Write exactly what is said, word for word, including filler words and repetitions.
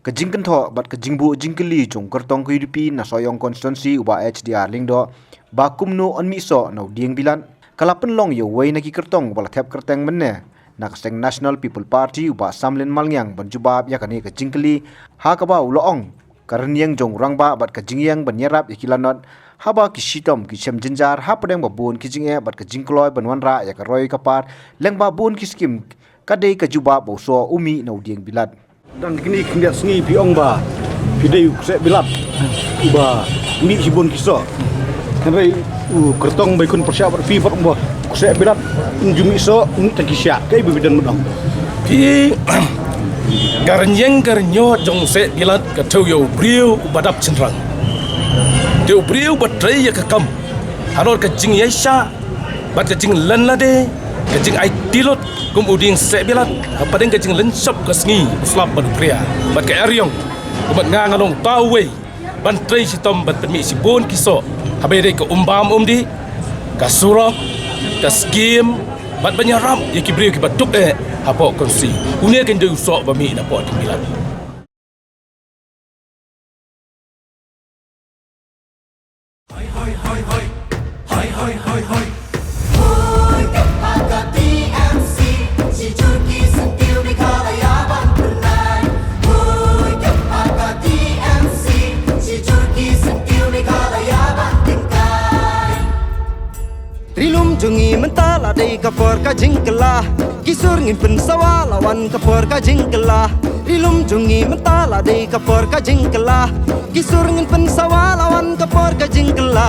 Ka jingkynthoh bad ka jingbuh jingkylli jong u kyrtong ka U D P na Sohiong Constituency, u Bah H D R Lyngdoh, ba kumno un mih soh na u dieng bilat, ka la pynlong ïa uwei na ki kyrtong uba la thep kyrteng mynne na ka seng National People Party, u Bah Samlin Malngiang, ban jubab ïa kane ka jingkylli, ha kaba u la ong ka rynïeng jong u rangbah bad ka jingïeng ban ïarap ïa ki lanot haba ki shitom ki shem jynjar, hapdeng ba bun ki jingeh bad ka jingkloi ban wanrah ïa ka roi ka par lyngba bun ki skim, ka dei ka jubab ba u soh u mih na u dieng bilat. Dang kine khyndiat sngi phi ong ba phi dei u kseh bilat uba mih shibun ki soh. Hynrei u kyrtong ba i khun pyrshah bad phi pat ong ba u kseh bilat un ju mih soh, mih tang ki shiah. Kaei ba phi don ban ong? Phi, ka rynïeng ka rynïoh jong u kseh bilat ka thew ïa u briew uba dap shynrang. Te u briew ba trei ïa ka kam halor ka jingïaishah bad ka jinglen lade, ka jingaiti lut kum u dieng kseh bilat, hapdeng ka jinglynshop ka sngi, u slap bad u khria bad ka eriong. Kumba nga nga long uta uwei ban trei shitom ban pynmih shibun ki soh, haba ïadei ka um bam um dih, ka surok, ka skim, bad ban ïarap ïa ki briew kiba duk eh hapoh constituency. Une kan dei u soh ba mih napoh dieng bilat. Ri lum jong ngi mynta la dei ka por ka jingkylla. Ki sur ngin pynsawa la wan ka por ka jingkylla. Ri lum jong ngi mynta la dei ka por ka jingkylla. Ki sur ngin pynsawa la wan ka por ka jingkylla.